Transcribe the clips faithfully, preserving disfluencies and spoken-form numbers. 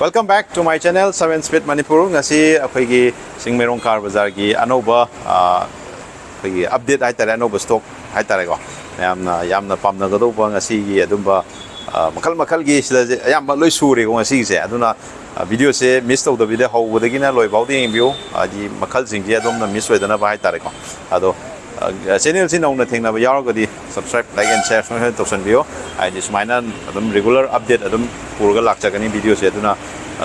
Welcome back to my channel, Seven Speed Manipur. ꯉꯁꯤ ꯑꯩꯈꯣꯏꯒꯤ Chingmeirong car ꯕꯖꯥꯔꯒꯤ ꯑꯅꯧꯕ, ꯑ, ꯑꯩꯈꯣꯏꯒꯤ ꯑꯞꯗꯦꯠ ꯍꯥꯏꯇꯥꯔꯦ, ꯑꯅꯧꯕ ꯁ꯭ꯇꯣꯛ ꯍꯥꯏꯇꯥꯔꯦꯀꯣ, ꯃꯌꯥꯝꯅ ꯌꯥꯝꯅ ꯄꯥꯝꯅꯒꯗꯧꯕ ꯉꯁꯤꯒꯤ ꯑꯗꯨꯝꯕ, ꯑ, ꯃꯈꯜ ꯃꯈꯜꯒꯤ ꯁꯤꯗꯁꯦ ꯑꯌꯥꯝꯕ ꯂꯣꯏ ꯁꯨꯔꯦꯀꯣ ꯉꯁꯤꯒꯤꯁꯦ꯫ ꯑꯗꯨꯅ, ꯑ, ꯚꯤꯗꯤꯑꯣꯁꯦ ꯃꯤꯁ ꯇꯧꯗꯕꯤꯗ ꯍꯧꯕꯗꯒꯤꯅ ꯂꯣꯏꯐꯥꯎꯗ ꯌꯦꯡꯕꯤꯌꯨ, ꯍꯥꯏꯗꯤ ꯃꯈꯜꯁꯤꯡꯁꯦ ꯑꯗꯣꯝꯅ ꯃꯤꯁ ꯑꯣꯏꯗꯅꯕ ꯍꯥꯏꯇꯥꯔꯦꯀꯣ꯫ ꯑꯗꯣ, ꯑ, ꯆꯦꯅꯦꯜꯁꯤ ꯅꯧꯅ ꯊꯦꯡꯅꯕ ꯌꯥꯎꯔꯒꯗꯤ subscribe, like and share ꯁꯨꯃꯥꯏꯅ ꯇꯧꯁꯟꯕꯤꯌꯨ꯫ ꯍꯥꯏꯗꯤ ꯁꯨꯃꯥꯏꯅ ꯑꯗꯨꯝ regular update ꯑꯗꯨꯝ ꯄꯨꯔꯒ ꯂꯥꯛꯆꯒꯅꯤ ꯚꯤꯗꯤꯑꯣꯁꯦ꯫ ꯑꯗꯨꯅ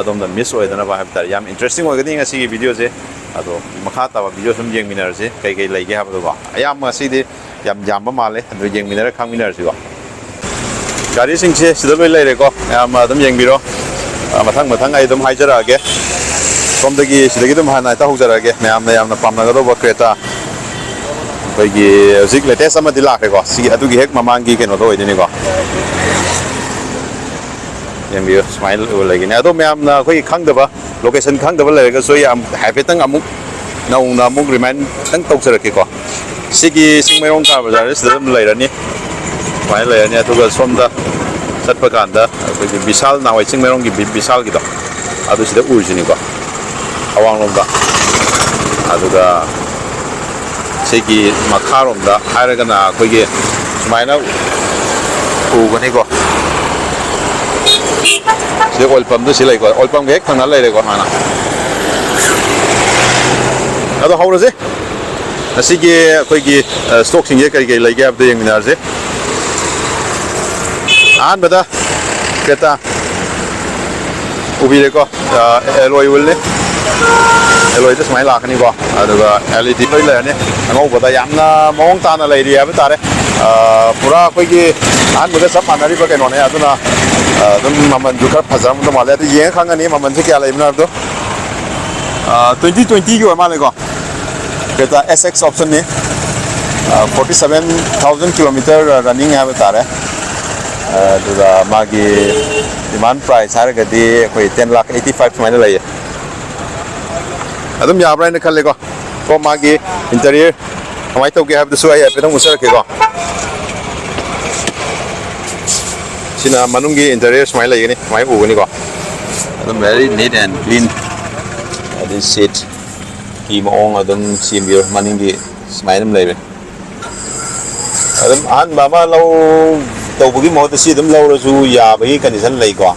ꯑꯗꯣꯝꯅ ꯃꯤꯁ ꯑꯣꯏꯗꯅꯕ ꯍꯥꯏꯕ ꯇꯥꯔꯦ꯫ ꯌꯥꯝ ꯏꯟꯇꯔꯦꯁꯇꯤꯡ ꯑꯣꯏꯒꯅꯤ ꯉꯁꯤꯒꯤ ꯚꯤꯗꯤꯑꯣꯁꯦ꯫ ꯑꯗꯣ ꯃꯈꯥ ꯇꯥꯕ ꯚꯤꯗꯤꯑꯣ ꯁꯨꯝ ꯌꯦꯡꯃꯤꯟꯅꯔꯁꯤ, ꯀꯩ ꯀꯩ ꯂꯩꯒꯦ ꯍꯥꯏꯕꯗꯣꯀꯣ꯫ ꯑꯌꯥꯝꯕ ꯉꯁꯤꯗꯤ ꯌꯥꯝ ꯌꯥꯝꯕ ꯃꯥꯜꯂꯦ, ꯑꯗꯨ ꯌꯦꯡꯃꯤꯟꯅꯔ ꯈꯪꯃꯤꯟꯅꯔꯁꯤꯀꯣ꯫ ꯒꯥꯔꯤꯁꯤꯡꯁꯦ ꯁꯤꯗ ꯂꯣꯏ ꯂꯩꯔꯦꯀꯣ, ꯃꯌꯥꯝ ꯑꯗꯨꯝ ꯌꯦꯡꯕꯤꯔꯣ꯫ ꯑ, ꯃꯊꯪ ꯃꯊꯪ ꯑꯩ ꯑꯗꯨꯝ ꯍꯥꯏꯖꯔꯛꯑꯒꯦ꯫ ꯁꯣꯝꯗꯒꯤ, ꯁꯤꯗꯒꯤ ꯑꯗꯨꯝ ꯍꯥꯟꯅ ꯍꯦꯛꯇ ꯍꯧꯖꯔꯛꯑꯒꯦ꯫ ꯃꯌꯥꯝꯅ ꯌꯥꯝꯅ ꯄꯥꯝꯅꯒꯗꯧꯕ ꯀ꯭ꯔꯦꯇꯥ, ꯑꯩꯈꯣꯏꯒꯤ ꯍꯧꯖꯤꯛ ꯂꯦꯇꯦꯁ ꯑꯃꯗꯤ ꯂꯥꯛꯈ꯭ꯔꯦꯀꯣ, ꯁꯤꯒꯤ, ꯑꯗꯨꯒꯤ ꯍꯦꯛ ꯃꯃꯥꯡꯒꯤ ꯀꯩꯅꯣꯗꯣ ꯑꯣꯏꯗꯣꯏꯅꯤꯀꯣ꯫ ꯌꯦꯡꯕꯤꯌꯨ, ꯁꯨꯃꯥꯏꯅ ꯂꯩꯒꯅꯤ꯫ ꯑꯗꯣ ꯃꯌꯥꯝꯅ ꯑꯩꯈꯣꯏꯒꯤ ꯈꯪꯗꯕ, ꯂꯣꯀꯦꯁꯟ ꯈꯪꯗꯕ ꯂꯩꯔꯒꯁꯨ ꯑꯩ ꯌꯥꯝ ꯍꯥꯏꯐꯦꯠꯇꯪ ꯑꯃꯨꯛ ꯅꯧꯅ ꯑꯃꯨꯛ ꯔꯤꯃꯥꯏꯟ ꯈꯤꯇꯪ ꯇꯧꯖꯔꯛꯀꯦꯀꯣ꯫ ꯁꯤꯒꯤ ꯆꯤꯡꯃꯩꯔꯣꯡ ꯀꯥꯔ ꯕꯖꯥꯔꯁꯤꯗ ꯑꯗꯨꯝ ꯂꯩꯔꯅꯤ꯫ ꯁꯨꯃꯥꯏꯅ ꯂꯩꯔꯅꯤ꯫ ꯑꯗꯨꯒ ꯁꯣꯝꯗ ꯆꯠꯄ ꯀꯥꯟꯗ ꯑꯩꯈꯣꯏꯒꯤ ꯕꯤꯁꯥꯜ, ꯅꯍꯥꯟꯋꯥꯏ ꯆꯤꯡꯃꯩꯔꯣꯡꯒꯤ ꯕꯤ-, ꯕꯤꯁꯥꯜꯒꯤꯗꯣ, ꯑꯗꯨ ꯁꯤꯗ ꯎꯔꯤꯁꯤꯅꯤꯀꯣ, ꯑꯋꯥꯡꯂꯣꯝꯗ꯫ ꯑꯗꯨꯒ ꯁꯤꯒꯤ ꯃꯈꯥꯔꯣꯝꯗ ꯍꯥꯏꯔꯒꯅ ꯑꯩꯈꯣꯏꯒꯤ ꯁꯨꯃꯥꯏꯅ ꯎꯒꯅꯤꯀꯣ꯫ ꯁꯤ ꯑꯣꯏꯜ ꯄꯝꯗꯨ ꯁꯤ ꯂꯩꯀꯣ, ꯑꯣꯏꯜ ꯄꯝꯒ ꯍꯦꯛ ꯊꯪꯅ ꯂꯩꯔꯦꯀꯣ ꯁꯨꯃꯥꯏꯅ꯫ ꯑꯗꯣ ꯍꯧꯔꯁꯦ꯫ ꯉꯁꯤꯒꯤ ꯑꯩꯈꯣꯏꯒꯤ, ꯑ, ꯁ꯭ꯇꯣꯛꯁꯤꯡꯁꯦ ꯀꯔꯤ ꯀꯔꯤ ꯂꯩꯒꯦ ꯍꯥꯏꯕꯗꯣ ꯌꯦꯡꯃꯤꯟꯅꯔꯁꯦ꯫ ꯑꯍꯥꯟꯕꯗ ꯀ꯭ꯔꯦꯇꯥ ꯎꯕꯤꯔꯦꯀꯣ, ꯑ, ꯑꯦꯂꯣꯏ ꯋꯤꯜꯅꯤ꯫ ꯑꯦꯂꯣꯏꯗ ꯁꯨꯃꯥꯏꯅ ꯂꯥꯛꯀꯅꯤꯀꯣ, ꯑꯗꯨꯒ ꯑꯦꯜ ꯏ ꯗꯤ ꯂꯣꯏ ꯂꯩꯔꯅꯤ꯫ ꯑꯉꯧꯕꯗ ꯌꯥꯝꯅ ꯃꯑꯣꯡ ꯇꯥꯅ ꯂꯩꯔꯤ ꯍꯥꯏꯕ ꯇꯥꯔꯦ꯫ ꯑ, ꯄꯨꯔꯥ ꯑꯩꯈꯣꯏꯒꯤ ꯑꯍꯥꯟꯕꯗ ꯆꯞ ꯃꯥꯟꯅꯔꯤꯕ ꯀꯩꯅꯣꯅꯦ, ꯑꯗꯨꯅ, ꯑ, ꯑꯗꯨꯝ ꯃꯃꯜꯁꯨ ꯈꯔ ꯐꯖꯔꯝꯗꯧ ꯃꯥꯜꯂꯦ꯫ ꯑꯗꯨ ꯌꯦꯡꯉ ꯈꯪꯉꯅꯤ ꯃꯃꯜꯁꯦ ꯀꯌꯥ ꯂꯩꯕꯅꯣ ꯍꯥꯏꯕꯗꯣ꯫ ꯑ, ꯇ꯭ꯋꯦꯟꯇꯤ ꯇ꯭ꯋꯦꯟꯇꯤꯒꯤ ꯑꯣꯏꯔ ꯃꯥꯜꯂꯦꯀꯣ꯫ ꯀ꯭ꯔꯦꯇꯥ ꯑꯦꯁ ꯑꯦꯛꯁ ꯑꯣꯞꯁꯟꯅꯤ꯫ ꯑ, forty seven thousand kilometer running ꯍꯥꯏꯕ ꯇꯥꯔꯦ꯫ ꯑ, ꯑꯗꯨꯒ ꯃꯥꯒꯤ ꯗꯤꯃꯥꯟ ꯄ꯭ꯔꯥꯏꯁ ꯍꯥꯏꯔꯒꯗꯤ ꯑꯩꯈꯣꯏ ten lakh eighty five ꯁꯨꯃꯥꯏꯅ ꯂꯩꯌꯦ꯫ ꯑꯗꯨꯝ ꯌꯥꯕ꯭ꯔꯥ ꯍꯥꯏꯅ ꯈꯜꯂꯦꯀꯣ꯫ ꯀꯣ ꯃꯥꯒꯤ ꯏꯟꯇꯔꯤꯌꯔ ꯀꯃꯥꯏꯅ ꯇꯧꯒꯦ ꯍꯥꯏꯕꯗꯨꯁꯨ ꯑꯩ ꯍꯥꯏꯐꯦꯠꯇꯪ ꯎꯠꯆꯔꯛꯀꯦꯀꯣ꯫ ꯁꯤꯅ ꯃꯅꯨꯡꯒꯤ ꯏꯟꯇꯔꯤꯌꯔ ꯁꯨꯃꯥꯏꯅ ꯂꯩꯒꯅꯤ, ꯁꯨꯃꯥꯏꯅ ꯎꯒꯅꯤꯀꯣ꯫ ꯑꯗꯨꯝ very neat and clean. ꯑꯗꯩ seat ꯀꯤ ꯃꯑꯣꯡ ꯑꯗꯨꯝ ꯁꯦꯝꯕꯤꯌꯨ꯫ ꯃꯅꯤꯡꯒꯤ ꯁꯨꯃꯥꯏꯅ ꯑꯗꯨꯝ ꯂꯩꯔꯦ꯫ ꯑꯗꯨꯝ ꯑꯍꯟꯕ ꯑꯃ ꯂꯧ ꯇꯧꯕꯒꯤ ꯃꯍꯨꯠꯇ ꯁꯤ ꯑꯗꯨꯝ ꯂꯧꯔꯁꯨ ꯌꯥꯕꯒꯤ condition ꯂꯩꯀꯣ꯫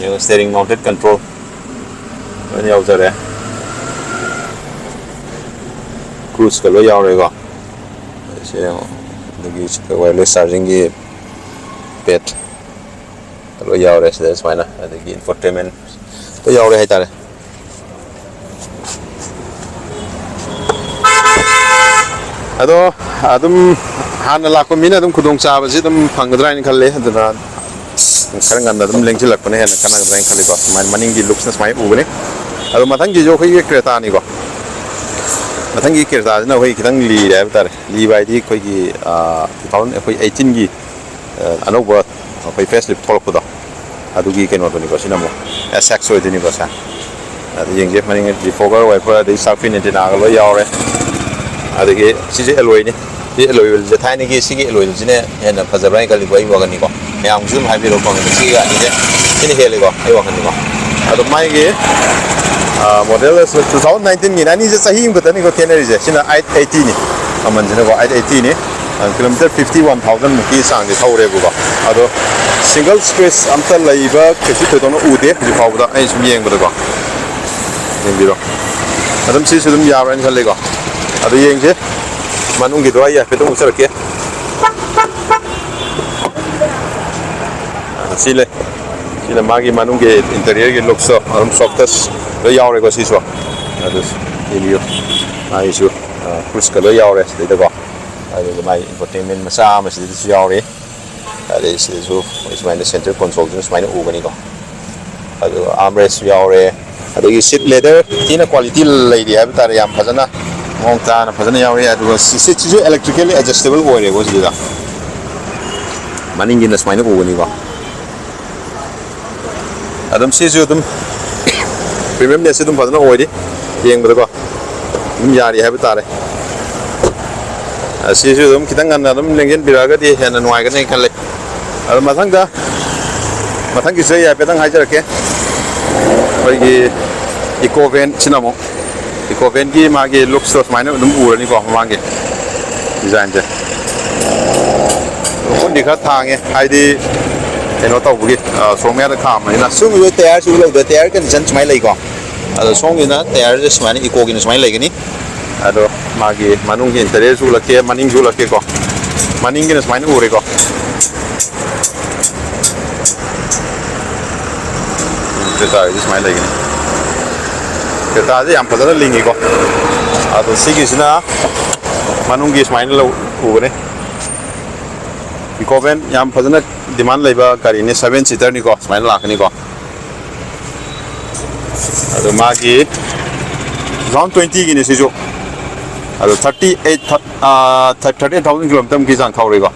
ꯌꯦꯡꯉꯣ, steering mounted control ꯂꯣꯏꯅ ꯌꯥꯎꯖꯔꯦ꯫ Cruise ꯀ ꯂꯣꯏ ꯌꯥꯎꯔꯦꯀꯣ꯫ ꯁꯤ ꯌꯦꯡꯉꯣ꯫ ꯑꯗꯒꯤ ꯁꯤꯗ wireless charging ꯒꯤ pad ꯂꯣꯏ ꯌꯥꯎꯔꯦ ꯁꯤꯗ ꯁꯨꯃꯥꯏꯅ꯫ ꯑꯗꯒꯤ infotainment ꯂꯣꯏ ꯌꯥꯎꯔꯦ ꯍꯥꯏꯇꯥꯔꯦ꯫ ꯑꯗꯣ ꯑꯗꯨꯝ ꯍꯥꯟꯅ ꯂꯥꯛꯄ ꯃꯤꯅ ꯑꯗꯨꯝ ꯈꯨꯗꯣꯡ ꯆꯥꯕꯁꯤ ꯑꯗꯨꯝ ꯐꯪꯒꯗ꯭ꯔꯥ ꯍꯥꯏꯅ ꯈꯜꯂꯦ꯫ ꯑꯗꯨꯅ ꯈꯔ ꯉꯟꯅ ꯑꯗꯨꯝ ꯂꯦꯡꯁꯤꯜꯂꯛꯄꯅ ꯍꯦꯟꯅ ꯀꯥꯟꯅꯒꯗ꯭ꯔꯥ ꯍꯥꯏꯅ ꯈꯜꯂꯤꯀꯣ꯫ ꯁꯨꯃꯥꯏꯅ ꯃꯅꯤꯡꯒꯤ looks ꯅ ꯁꯨꯃꯥꯏꯅ ꯎꯒꯅꯤ꯫ ꯑꯗꯣ ꯃꯊꯪꯒꯤꯁꯨ ꯑꯩꯈꯣꯏꯒꯤ Creta ꯅꯤꯀꯣ꯫ ꯃꯊꯪꯒꯤ Creta ꯁꯤꯅ ꯑꯩꯈꯣꯏ ꯈꯤꯇꯪ ꯂꯤꯔꯦ ꯍꯥꯏꯕ ꯇꯥꯔꯦ꯫ ꯂꯤꯕ ꯍꯥꯏꯗꯤ ꯑꯩꯈꯣꯏꯒꯤ, ꯑꯥ, two thousand, ꯑꯩꯈꯣꯏ eighteen ꯒꯤ, ꯑꯥ, ꯑꯅꯧꯕ ꯑꯩꯈꯣꯏ facelift ꯊꯣꯛꯂꯛꯄꯗꯣ, ꯑꯗꯨꯒꯤ ꯀꯩꯅꯣꯗꯨꯅꯤꯀꯣ꯫ ꯁꯤꯅ ꯑꯃꯨꯛ S X ꯑꯣꯏꯗꯣꯏꯅꯤꯀꯣ꯫ ꯁꯦ, ꯑꯗꯨ ꯌꯦꯡꯁꯦ꯫ ꯃꯅꯤꯡ defogger, wiper, ꯑꯗꯩ shark fin antenna ꯒ ꯂꯣꯏ ꯌꯥꯎꯔꯦ꯫ ꯑꯗꯒꯤ ꯁꯤꯁꯦ alloy ꯅꯤ꯫ ꯁꯤ alloy wheel ꯁꯦ ꯊꯥꯏꯅꯒꯤ ꯁꯤꯒꯤ alloy ꯁꯤꯅ ꯍꯦꯟꯅ ꯐꯖꯕ꯭ꯔꯥ ꯍꯥꯏꯅ ꯈꯜꯂꯤꯀꯣ, ꯑꯩ ꯋꯥꯈꯜꯅꯤꯀꯣ꯫ ꯃꯌꯥꯝꯒꯤꯁꯨ ꯑꯗꯨꯝ ꯍꯥꯏꯕꯤꯔꯛꯑꯣ ꯈꯪꯉꯦ꯫ ꯁꯤꯒ ꯑꯅꯤꯁꯦ, ꯁꯤꯅ ꯍꯦꯜꯂꯤꯀꯣ, ꯑꯩ ꯋꯥꯈꯜꯅꯤꯀꯣ꯫ ꯑꯗꯣ ꯃꯥꯒꯤ, ꯑꯥ, model ꯑꯁꯤ two thousand nineteen ꯒꯤꯅꯦ꯫ ꯑꯅꯤꯁꯦ ꯆꯍꯤ ꯑꯃꯈꯛꯇꯅꯤꯀꯣ ꯈꯦꯠꯅꯔꯤꯁꯦ꯫ ꯁꯤꯅ eight eighty ꯅꯤ, ꯃꯃꯜꯁꯤꯅꯀꯣ, eight eighty ꯅꯤ꯫ ꯑ, kilometer fifty one thousand ꯃꯨꯛꯀꯤ ꯆꯥꯡꯗꯤ ꯊꯧꯔꯦꯕꯀꯣ꯫ ꯑꯗꯣ single scratch ꯑꯝꯇ ꯂꯩꯕ ꯀꯩꯁꯨ ꯊꯣꯏꯗꯣꯛꯅ ꯎꯗꯦ ꯍꯧꯖꯤꯛ ꯐꯥꯎꯕꯗ, ꯑꯩ ꯁꯨꯝ ꯌꯦꯡꯕꯗꯀꯣ꯫ ꯌꯦꯡꯕꯤꯔꯣ꯫ ꯑꯗꯨꯝ ꯁꯤꯁꯨ ꯑꯗꯨꯝ ꯌꯥꯕ꯭ꯔꯥ ꯍꯥꯏꯅ ꯈꯜꯂꯤꯀꯣ꯫ ꯑꯗꯨ ꯌꯦꯡꯁꯦ꯫ ꯃꯅꯨꯡꯒꯤꯗꯣ ꯑꯩ ꯍꯥꯏꯐꯦꯠꯇꯪ ꯎꯠꯆꯔꯛꯀꯦ꯫ ꯑ, ꯁꯤ ꯂꯩ꯫ ꯁꯤꯅ ꯃꯥꯒꯤ ꯃꯅꯨꯡꯒꯤ interior ꯒꯤ looks ꯇꯣ ꯑꯗꯨꯝ soft touch ꯂꯣꯏ ꯌꯥꯎꯔꯦꯀꯣ ꯁꯤꯁꯨ꯫ ꯑꯗꯨ ꯌꯦꯡꯕꯤꯌꯨ꯫ ꯃꯥꯒꯤꯁꯨ, ꯑ, cruise ꯀ ꯂꯣꯏ ꯌꯥꯎꯔꯦ ꯁꯤꯗꯩꯗꯀꯣ꯫ ꯑꯗꯨꯒ ꯃꯥꯒꯤ infotainment ꯃꯆꯥ ꯑꯃ ꯁꯤꯗꯩꯗꯁꯨ ꯌꯥꯎꯔꯤ꯫ ꯑꯗꯩ ꯁꯤꯗꯁꯨ ꯑꯩꯈꯣꯏ ꯁꯨꯃꯥꯏꯅ center console ꯁꯤꯅ ꯁꯨꯃꯥꯏꯅ ꯎꯒꯅꯤꯀꯣ꯫ ꯑꯗꯨꯒ armrest ꯁꯨ ꯌꯥꯎꯔꯦ꯫ ꯑꯗꯒꯤ seat leather ꯊꯤꯅ quality ꯂꯩꯔꯤ ꯍꯥꯏꯕ ꯇꯥꯔꯦ, ꯌꯥꯝ ꯐꯖꯅ ꯃꯑꯣꯡ ꯇꯥꯅ ꯐꯖꯅ ꯌꯥꯎꯔꯤ꯫ ꯑꯗꯨꯒ seat ꯁꯤꯁꯨ electrically adjustable ꯑꯣꯏꯔꯦꯀꯣ ꯁꯤꯗ꯫ ꯃꯅꯤꯡꯒꯤꯅ ꯁꯨꯃꯥꯏꯅ ꯎꯒꯅꯤꯀꯣ꯫ ꯑꯗꯨꯝ ꯁꯤꯁꯨ ꯑꯗꯨꯝ premium ness ꯁꯤ ꯑꯗꯨꯝ ꯐꯖꯅ ꯑꯣꯏꯔꯤ ꯌꯦꯡꯕꯗꯀꯣ꯫ ꯑꯗꯨꯝ ꯌꯥꯔꯤ ꯍꯥꯏꯕ ꯇꯥꯔꯦ꯫ ꯑ, ꯁꯤꯁꯨ ꯑꯗꯨꯝ ꯈꯤꯇꯪ ꯉꯟꯅ ꯑꯗꯨꯝ ꯂꯦꯡꯁꯤꯟꯕꯤꯔꯛꯑꯒꯗꯤ ꯍꯦꯟꯅ ꯅꯨꯡꯉꯥꯏꯒꯅꯤ ꯈꯜꯂꯤ꯫ ꯑꯗꯣ ꯃꯊꯪꯗ, ꯃꯊꯪꯒꯤꯁꯦ ꯑꯩ ꯍꯥꯏꯐꯦꯠꯇꯪ ꯍꯥꯏꯖꯔꯛꯀꯦ꯫ ꯑꯩꯈꯣꯏꯒꯤ ꯏꯀꯣ ꯚꯦꯟꯁꯤꯅ ꯑꯃꯨꯛ, ꯏꯀꯣ ꯚꯦꯟꯒꯤ ꯃꯥꯒꯤ ꯂꯨꯛꯁꯇꯣ ꯁꯨꯃꯥꯏꯅ ꯑꯗꯨꯝ ꯎꯔꯅꯤꯀꯣ, ꯃꯃꯥꯡꯒꯤ ꯗꯤꯖꯥꯏꯟꯁꯦ꯫ ꯃꯈꯨꯟꯗꯤ ꯈꯔ ꯊꯥꯡꯉꯦ, ꯍꯥꯏꯗꯤ ꯀꯩꯅꯣ ꯇꯧꯕꯒꯤ, ꯁꯣꯔꯣꯛ ꯃꯌꯥꯗ ꯈꯥꯝꯕꯅꯤꯅ꯫ ꯁꯤꯒꯨꯝꯕꯁꯦ ꯇꯌꯥꯔꯁꯨ ꯂꯧꯗ, ꯇꯌꯥꯔ ꯀꯟꯗꯤꯁꯟ ꯁꯨꯃꯥꯏꯅ ꯂꯩꯀꯣ꯫ ꯑꯗꯣ ꯁꯣꯝꯒꯤꯅ ꯇꯌꯥꯔꯁꯦ ꯁꯨꯃꯥꯏꯅ, ꯏꯀꯣꯒꯤꯅ ꯁꯨꯃꯥꯏꯅ ꯂꯩꯒꯅꯤ꯫ ꯑꯗꯣ ꯃꯥꯒꯤ ꯃꯅꯨꯡꯒꯤ ꯏꯟꯇꯔꯤꯌꯔꯁꯨ ꯎꯠꯂꯛꯀꯦ, ꯃꯅꯤꯡꯁꯨ ꯎꯠꯂꯛꯀꯦꯀꯣ꯫ ꯃꯅꯤꯡꯒꯤꯅ ꯁꯨꯃꯥꯏꯅ ꯎꯔꯦꯀꯣ꯫ ꯀ꯭ꯔꯦꯇꯥꯒꯤꯗꯤ ꯁꯨꯃꯥꯏꯅ ꯂꯩꯒꯅꯤ꯫ ꯀ꯭ꯔꯦꯇꯥꯁꯦ ꯌꯥꯝ ꯐꯖꯅ ꯂꯤꯡꯉꯤꯀꯣ꯫ ꯑꯗꯣ ꯁꯤꯒꯤꯁꯤꯅ ꯃꯅꯨꯡꯒꯤ ꯁꯨꯃꯥꯏꯅ ꯂꯧ-, ꯎꯒꯅꯤ꯫ ꯏꯀꯣ ꯚꯦꯟ ꯌꯥꯝ ꯐꯖꯅ ꯗꯤꯃꯥꯟ ꯂꯩꯕ ꯒꯥꯔꯤꯅꯤ, ꯁꯚꯦꯟ ꯁꯤꯇꯔꯅꯤꯀꯣ, ꯁꯨꯃꯥꯏꯅ ꯂꯥꯛꯀꯅꯤꯀꯣ꯫ ꯑꯗꯣ ꯃꯥꯒꯤ ꯇꯨ ꯊꯥꯎꯖꯟ ꯇ꯭ꯋꯦꯟꯇꯤꯒꯤꯅꯤ ꯁꯤꯁꯨ꯫ ꯑꯗꯣ thirty eight, thirty eight thousand ꯀꯤꯂꯣꯃꯤꯇꯔꯃꯨꯛꯀꯤ ꯆꯥꯡ ꯊꯧꯔꯤꯀꯣ꯫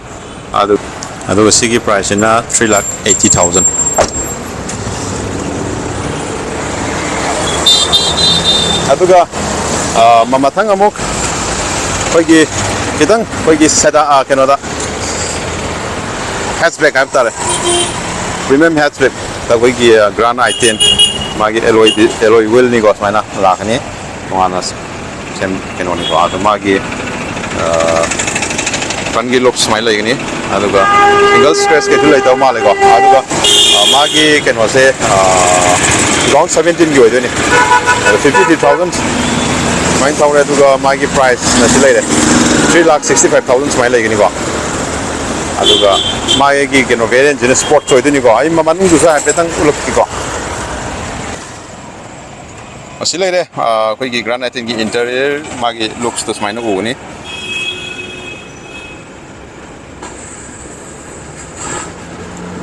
ꯑꯗꯨ, ꯑꯗꯨꯒ ꯁꯤꯒꯤ ꯄ꯭ꯔꯥꯏꯁꯁꯤꯅ ꯊ꯭ꯔꯤ ꯂꯥꯛ ꯑꯩꯠꯇꯤ ꯊꯥꯎꯖꯟ꯫ ꯑꯗꯨꯒ, ꯑ, ꯃ-, ꯃꯊꯪ ꯑꯃꯨꯛ ꯑꯩꯈꯣꯏꯒꯤ ꯈꯤꯇꯪ ꯑꯩꯈꯣꯏꯒꯤ ꯁꯦꯗꯥ-, ꯑ, ꯀꯩꯅꯣꯗ ꯍꯦꯠꯆꯕꯦꯛ ꯍꯥꯏꯕ ꯇꯥꯔꯦ, ꯄ꯭ꯔꯤꯃꯤꯌꯝ ꯍꯦꯠꯆꯕꯦꯛ꯫ ꯑꯩꯈꯣꯏꯒꯤ, ꯑ, ꯒ꯭ꯔꯥꯟ ꯑꯥꯏ ꯇꯦꯟ, ꯃꯥꯒꯤ ꯑꯦꯂꯣꯏ, ꯑꯦꯂꯣꯏ ꯋꯤꯜꯅꯤꯀꯣ, ꯁꯨꯃꯥꯏꯅ ꯂꯥꯛꯀꯅꯤ꯫ ꯇꯣꯉꯥꯟꯅ ꯁꯦꯝ-, ꯀꯩꯅꯣꯅꯤꯀꯣ꯫ ꯑꯗꯣ ꯃꯥꯒꯤ, ꯑ, ꯐ꯭ꯔꯟꯒꯤ ꯂꯨꯛ ꯁꯨꯃꯥꯏꯅ ꯂꯩꯒꯅꯤ꯫ ꯑꯗꯨꯒ ꯁꯤꯡꯒꯜ ꯁ꯭ꯀ꯭ꯔꯦꯆ ꯀꯩꯁꯨ ꯂꯩꯇꯕ ꯃꯥꯜꯂꯦꯀꯣ꯫ ꯑꯗꯨꯒ, ꯑ, ꯃꯥꯒꯤ ꯀꯩꯅꯣꯁꯦ, ꯑ, ꯇꯨ ꯊꯥꯎꯖꯟ ꯁꯚꯦꯟꯇꯤꯟꯒꯤ ꯑꯣꯏꯗꯣꯏꯅꯤ꯫ ꯑꯗꯣ ꯐꯤꯐꯇꯤ ꯊ꯭ꯔꯤ ꯊꯥꯎꯖꯟ ꯁꯨꯃꯥꯏꯅ ꯊꯧꯔꯦ꯫ ꯑꯗꯨꯒ ꯃꯥꯒꯤ ꯄ꯭ꯔꯥꯏꯁꯅ ꯁꯤ ꯂꯩꯔꯦ, ꯊ꯭ꯔꯤ ꯂꯥꯛ ꯁꯤꯛꯁꯇꯤ ꯐꯥꯏꯚ ꯊꯥꯎꯖꯟ ꯁꯨꯃꯥꯏꯅ ꯂꯩꯒꯅꯤꯀꯣ꯫ ꯑꯗꯨꯒ ꯃꯥꯒꯤ ꯀꯩꯅꯣ ꯚꯦꯔꯤꯌꯦꯟꯁꯤꯅ ꯁ꯭ꯄꯣꯔꯠꯁ ꯑꯣꯏꯗꯣꯏꯅꯤꯀꯣ꯫ ꯑꯩ ꯃꯅꯨꯡꯗꯨꯁꯨ ꯍꯥꯏꯐꯦꯠꯇꯪ ꯎꯠꯂꯛꯀꯦꯀꯣ꯫ ꯑꯁꯤ ꯂꯩꯔꯦ, ꯑ, ꯑꯩꯈꯣꯏꯒꯤ ꯒ꯭ꯔꯥꯟ ꯑꯥꯏ ꯇꯦꯟꯒꯤ ꯏꯟꯇꯔꯤꯌꯔ, ꯃꯥꯒꯤ ꯂꯨꯛꯁꯇꯣ ꯁꯨꯃꯥꯏꯅ ꯎꯒꯅꯤ꯫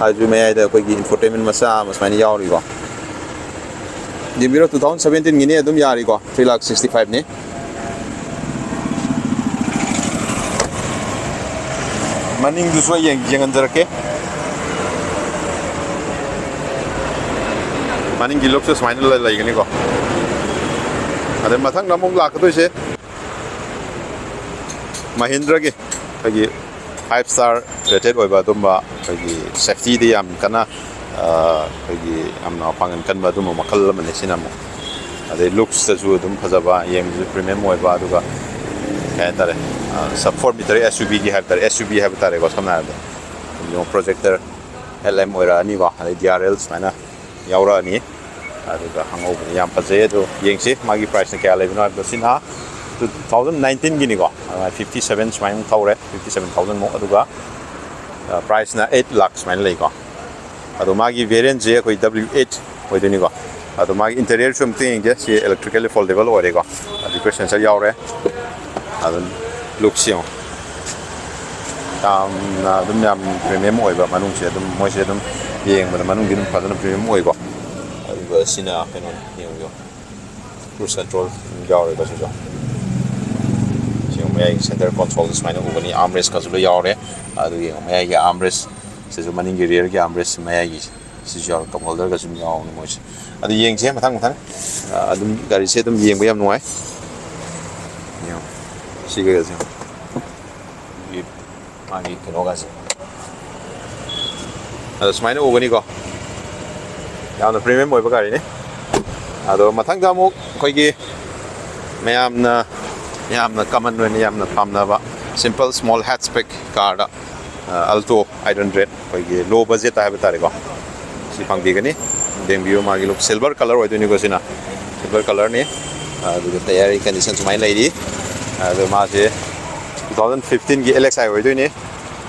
ꯑꯗꯨ ꯃꯌꯥꯏꯗ ꯑꯩꯈꯣꯏꯒꯤ ꯏꯟꯐꯣꯇꯦꯟꯃꯦꯟ ꯃꯆꯥ ꯑꯃ ꯁꯨꯃꯥꯏꯅ ꯌꯥꯎꯔꯤꯀꯣ꯫ ꯌꯦꯡꯕꯤꯔꯣ, ꯇꯨ ꯊꯥꯎꯖꯟ ꯁꯚꯦꯟꯇꯤꯟꯒꯤꯅꯤ, ꯑꯗꯨꯝ ꯌꯥꯔꯤꯀꯣ, ꯊ꯭ꯔꯤ ꯂꯥꯛ ꯁꯤꯛꯁꯇꯤ ꯐꯥꯏꯚꯅꯤ꯫ ꯃꯅꯤꯡꯗꯨꯁꯨ ꯑꯩ ꯌꯦꯡ-, ꯌꯦꯡꯍꯟꯖꯔꯛꯀꯦ꯫ ꯃꯅꯤꯡꯒꯤ ꯂꯨꯛꯁꯦ ꯁꯨꯃꯥꯏꯅ ꯂꯩ-, ꯂꯩꯒꯅꯤꯀꯣ꯫ ꯑꯗꯩ ꯃꯊꯪꯗ ꯑꯃꯨꯛ ꯂꯥꯛꯀꯗꯣꯏꯁꯦ ꯃꯍꯤꯟꯗ꯭ꯔꯒꯤ ꯑꯩꯈꯣꯏꯒꯤ ꯐꯥꯏꯚ ꯁ꯭ꯇꯥꯔ ꯔꯦꯇꯦꯠ ꯑꯣꯏꯕ ꯑꯗꯨꯝꯕ ꯑꯩꯈꯣꯏꯒꯤ ꯁꯦꯐꯇꯤꯗꯤ ꯌꯥꯝ ꯀꯟꯅ ꯑꯩꯈꯣꯏꯒꯤ ꯌꯥꯝꯅ ꯃꯄꯥꯡꯒꯜ ꯀꯟꯕ ꯑꯗꯨꯝꯕ ꯃꯈꯜ ꯑꯃꯅꯤ꯫ ꯁꯤꯅ ꯑꯃꯨꯛ ꯑꯗꯩ ꯂꯨꯛꯁꯇꯁꯨ ꯑꯗꯨꯝ ꯐꯖꯕ, ꯌꯦꯡꯕꯁꯨ ꯄ꯭ꯔꯤꯃꯤꯌꯝ ꯑꯣꯏꯕ, ꯑꯗꯨꯒ ꯀꯩ ꯍꯥꯏꯇꯥꯔꯦ, sub four metre S U ꯚꯤꯒꯤ ꯍꯥꯏꯕ ꯇꯥꯔꯦ, ꯑꯦꯁ ꯌꯨ ꯚꯤ ꯍꯥꯏꯕ ꯇꯥꯔꯦꯀꯣ, ꯁꯝꯅ ꯍꯥꯏꯔꯕꯗ ꯑꯗꯨꯝ ꯄ꯭ꯔꯣꯖꯦꯛꯇꯔ ꯍꯦꯗ ꯂꯦꯝ ꯑꯣꯏꯔꯛꯑꯅꯤꯀꯣ, ꯑꯗꯩ ꯗꯤ ꯑꯥꯔ ꯑꯦꯜ ꯁꯨꯃꯥꯏꯅ ꯌꯥꯎꯔꯛꯑꯅꯤ꯫ ꯑꯗꯨꯒ ꯍꯪꯍꯧꯕꯅꯤ, ꯌꯥꯝ ꯐꯖꯩ꯫ ꯑꯗꯣ ꯌꯦꯡꯁꯤ ꯃꯥꯒꯤ ꯄ꯭ꯔꯥꯏꯁꯅ ꯀꯌꯥ ꯂꯩꯕꯅꯣ ꯍꯥꯏꯕꯗꯣ꯫ ꯁꯤꯅ ꯇꯨ ꯊꯥꯎꯖꯟ ꯅꯥꯏꯟꯇꯤꯟꯒꯤꯅꯤꯀꯣ, ꯐꯤꯐꯇꯤ ꯁꯕꯦꯟ ꯁꯨꯃꯥꯏꯅ ꯊꯧꯔꯦ, ꯐꯤꯐꯇꯤ ꯁꯕꯦꯟ ꯊꯥꯎꯖꯟꯃꯨꯛ꯫ ꯑꯗꯨꯒ ꯄ꯭ꯔꯥꯏꯁꯅ ꯑꯩꯠ ꯂꯥꯛ ꯁꯨꯃꯥꯏꯅ ꯂꯩꯀꯣ꯫ ꯑꯗꯣ ꯃꯥꯒꯤ ꯚꯦꯔꯤꯌꯟꯁꯦ ꯑꯩꯈꯣꯏ ꯗꯕ꯭ꯂꯤꯎ ꯑꯩꯠ ꯑꯣꯏꯗꯣꯏꯅꯤꯀꯣ꯫ ꯑꯗꯣ ꯃꯥꯒꯤ ꯏꯟꯇꯦꯔꯤꯌꯔꯁꯨ ꯑꯝꯇ ꯌꯦꯡꯁꯦ꯫ ꯁꯤ electrically foldable ꯑꯣꯏꯔꯦꯀꯣ, ꯑꯗꯨ ꯀ꯭ꯔꯨꯏꯁ ꯁꯦꯟꯁꯔ ꯌꯥꯎꯔꯦ꯫ ꯑꯗꯨꯝ ꯂꯨꯛꯁ ꯌꯦꯡꯉꯣ, ꯌꯥꯝꯅ ꯑꯗꯨꯝ ꯌꯥꯝ ꯄ꯭ꯔꯤꯃꯤꯌꯝ ꯑꯣꯏꯕ ꯃꯅꯨꯡꯁꯦ꯫ ꯑꯗꯨꯝ ꯃꯣꯏꯁꯦ ꯑꯗꯨꯝ ꯌꯦꯡꯕꯗ ꯃꯅꯨꯡꯗꯤ ꯑꯗꯨꯝ ꯐꯖꯅ ꯄ꯭ꯔꯤꯃꯤꯌꯝ ꯑꯣꯏꯀꯣ꯫ ꯑꯗꯨꯒ ꯁꯤꯅ ꯀꯩꯅꯣꯅꯤ, ꯌꯦꯡꯉꯨ, ꯀ꯭ꯔꯨꯏꯁ ꯀꯟꯇ꯭ꯔꯣꯜ ꯌꯥꯎꯔꯦꯀꯣ ꯁꯤꯁꯨ꯫ ꯁꯤ ꯃꯌꯥꯏꯒꯤ ꯁꯦꯟꯇꯔ ꯀꯣꯟꯁꯣꯜꯗ ꯁꯨꯃꯥꯏꯅ ꯎꯒꯅꯤ, ꯑꯥꯔꯝ ꯔꯦꯁꯀꯁꯨ ꯂꯣꯏ ꯌꯥꯎꯔꯦ꯫ ꯑꯗꯨꯒ ꯌꯦꯡꯉꯣ, ꯃꯌꯥꯏꯒꯤ ꯑꯥꯔꯝ ꯔꯦꯁ ꯁꯤꯁꯨ, ꯃꯅꯤꯡꯒꯤ ꯔꯤꯌꯔꯒꯤ ꯑꯥꯔꯝ ꯔꯦꯁ ꯃꯌꯥꯏꯒꯤ ꯁꯤꯁꯨ ꯌꯥꯎꯔꯦ, ꯀꯞ ꯍꯣꯜꯗꯔꯒꯁꯨ ꯑꯗꯨꯝ ꯌꯥꯎꯕꯅꯤ ꯃꯣꯏꯁꯦ꯫ ꯑꯗꯨ ꯌꯦꯡꯁꯦ ꯃꯊꯪ ꯃꯊꯪ꯫ ꯑ, ꯑꯗꯨꯝ ꯒꯥꯔꯤꯁꯦ ꯑꯗꯨꯝ ꯌꯦꯡꯕ ꯌꯥꯝ ꯅꯨꯡꯉꯥꯏ꯫ ꯌꯦꯡꯉꯣ, ꯁꯤꯒꯁꯦ ꯃꯥꯒꯤ ꯀꯩꯅꯣꯒꯁꯦ꯫ ꯑꯗꯣ ꯁꯨꯃꯥꯏꯅ ꯎꯒꯅꯤꯀꯣ, ꯌꯥꯝꯅ ꯄ꯭ꯔꯤꯃꯤꯌꯝ ꯑꯣꯏꯕ ꯒꯥꯔꯤꯅꯤ꯫ ꯑꯗꯣ ꯃꯊꯪꯗ ꯑꯃꯨꯛ ꯑꯩꯈꯣꯏꯒꯤ ꯃꯌꯥꯝꯅ, ꯌꯥꯝꯅ ꯀꯃꯟ ꯑꯣꯏꯅ ꯌꯥꯝꯅ ꯄꯥꯝꯅꯕ simple small hatchback card, Alto eight hundred, ꯑꯩꯈꯣꯏꯒꯤ ꯂꯣ ꯕꯖꯦꯠꯇ ꯍꯥꯏꯕ ꯇꯥꯔꯦꯀꯣ, ꯁꯤ ꯐꯪꯕꯤꯒꯅꯤ꯫ ꯌꯦꯡꯕꯤꯌꯨ, ꯃꯥꯒꯤ ꯂꯨꯛ ꯁꯤꯜꯚꯔ ꯀꯂꯔ ꯑꯣꯏꯗꯣꯏꯅꯤꯀꯣ ꯁꯤꯅ, ꯁꯤꯜꯚꯔ ꯀꯂꯔꯅꯤ꯫ ꯑꯗꯨꯒ ꯇꯌꯥꯔꯒꯤ ꯀꯟꯗꯤꯁꯟ ꯁꯨꯃꯥꯏꯅ ꯂꯩꯔꯤ꯫ ꯑꯗꯣ ꯃꯥꯁꯦ ꯇꯨ ꯊꯥꯎꯖꯟ ꯐꯤꯐꯇꯤꯟꯒꯤ ꯑꯦꯜ ꯑꯦꯛꯁ ꯑꯥꯏ ꯑꯣꯏꯗꯣꯏꯅꯤ꯫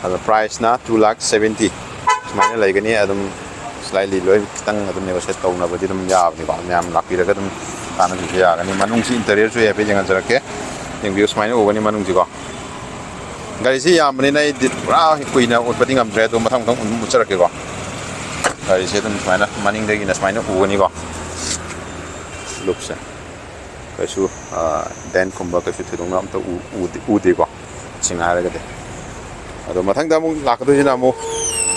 ꯑꯗꯣ ꯄ꯭ꯔꯥꯏꯁꯅ ꯇꯨ ꯂꯥꯛ ꯁꯕꯦꯟꯇꯤ ꯁꯨꯃꯥꯏꯅ ꯂꯩꯒꯅꯤ꯫ ꯑꯗꯨꯝ ꯁ꯭ꯂꯥꯏꯠꯂꯤ ꯂꯣꯏ ꯈꯤꯇꯪ ꯑꯗꯨꯝ ꯅꯦꯒꯣꯁꯤꯌꯦꯠ ꯇꯧꯅꯕꯗꯤ ꯑꯗꯨꯝ ꯌꯥꯕꯅꯤꯀꯣ, ꯃꯌꯥꯝ ꯂꯥꯛꯄꯤꯔꯒ ꯑꯗꯨꯝ ꯇꯥꯟꯅꯕꯤꯕ ꯌꯥꯒꯅꯤ꯫ ꯃꯅꯨꯡꯁꯤ ꯏꯟꯇꯔꯤꯌꯔꯁꯨ ꯍꯥꯏꯐꯦꯠ ꯌꯦꯡꯍꯟꯖꯔꯛꯀꯦ꯫ ꯌꯦꯡꯕꯤꯌꯨ, ꯁꯨꯃꯥꯏꯅ ꯎꯒꯅꯤ ꯃꯅꯨꯡꯁꯤꯀꯣ꯫ ꯒꯥꯔꯤꯁꯤ ꯌꯥꯝꯕꯅꯤꯅ ꯑꯩꯗꯤ ꯄꯨꯔꯥ ꯀꯨꯏꯅ ꯎꯠꯄꯗꯤ ꯉꯝꯗ꯭ꯔꯦ, ꯑꯗꯣ ꯃꯊꯪ ꯃꯊꯪ ꯑꯗꯨꯝ ꯎꯠꯆꯔꯛꯀꯦꯀꯣ꯫ ꯒꯥꯔꯤꯁꯦ ꯑꯗꯨꯝ ꯁꯨꯃꯥꯏꯅ ꯃꯅꯤꯡꯗꯒꯤꯅ ꯁꯨꯃꯥꯏꯅ ꯎꯒꯅꯤꯀꯣ, ꯂꯨꯛꯁꯦ꯫ ꯀꯩꯁꯨ, ꯑ, ꯗꯦꯟꯀꯨꯝꯕ ꯀꯩꯁꯨ ꯊꯣꯏꯗꯣꯛꯅ ꯑꯝꯇ ꯎ-, ꯎꯗꯦ-, ꯎꯗꯦꯀꯣ, ꯁꯦꯡꯅ ꯍꯥꯏꯔꯒꯗꯤ꯫ ꯑꯗꯣ ꯃꯊꯪꯗ ꯑꯃꯨꯛ ꯂꯥꯛꯀꯗꯣꯏꯁꯤꯅ ꯑꯃꯨꯛ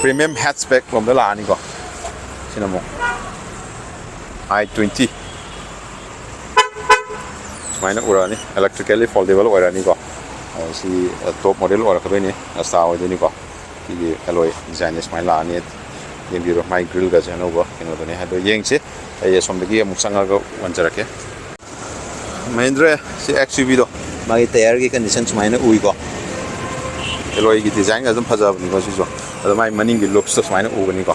ꯄ꯭ꯔꯤꯃꯤꯌꯝ ꯍꯦꯠꯆꯕꯦꯛ ꯂꯣꯝꯗ ꯂꯥꯛꯑꯅꯤꯀꯣ꯫ ꯁꯤꯅ ꯑꯃꯨꯛ ꯑꯥꯏ ꯇ꯭ꯋꯦꯟꯇꯤ ꯁꯨꯃꯥꯏꯅ ꯎꯔꯛꯑꯅꯤ, electrically foldable ꯑꯣꯏꯔꯛꯑꯅꯤꯀꯣ꯫ ꯑꯗꯣ ꯁꯤ ꯇꯣꯞ ꯃꯣꯗꯦꯜ ꯑꯣꯏꯔꯛꯀꯗꯣꯏꯅꯤ, ꯑꯁꯇꯥ ꯑꯣꯏꯗꯣꯏꯅꯤꯀꯣ꯫ ꯁꯤꯒꯤ ꯑꯦꯂꯣꯏ ꯗꯤꯖꯥꯏꯟꯁꯦ ꯁꯨꯃꯥꯏꯅ ꯂꯥꯛꯑꯅꯤ꯫ ꯌꯦꯡꯕꯤꯔꯣ, ꯃꯥꯏ ꯒ꯭ꯔꯤꯜꯒꯁꯦ ꯑꯅꯧꯕ ꯀꯩꯅꯣꯗꯨꯅꯦ꯫ ꯑꯗꯣ ꯌꯦꯡꯁꯤ, ꯑꯩ ꯑꯁꯣꯝꯗꯒꯤ ꯑꯃꯨꯛ ꯆꯪꯉꯒ ꯎꯍꯟꯖꯔꯛꯀꯦ꯫ ꯃꯍꯤꯟꯗ꯭ꯔ ꯁꯤ ꯑꯦꯛꯁ ꯌꯨ ꯚꯤꯗꯣ, ꯃꯥꯒꯤ ꯇꯌꯥꯔꯒꯤ ꯀꯟꯗꯤꯁꯟ ꯁꯨꯃꯥꯏꯅ ꯎꯏꯀꯣ꯫ ꯑꯦꯂꯣꯏꯒꯤ ꯗꯤꯖꯥꯏꯟꯒ ꯑꯗꯨꯝ ꯐꯖꯕꯅꯤꯀꯣ ꯁꯤꯁꯨ꯫ ꯑꯗꯣ ꯃꯥꯏ ꯃꯅꯤꯡꯒꯤ ꯂꯨꯛꯁꯇꯣ ꯁꯨꯃꯥꯏꯅ ꯎꯒꯅꯤꯀꯣ꯫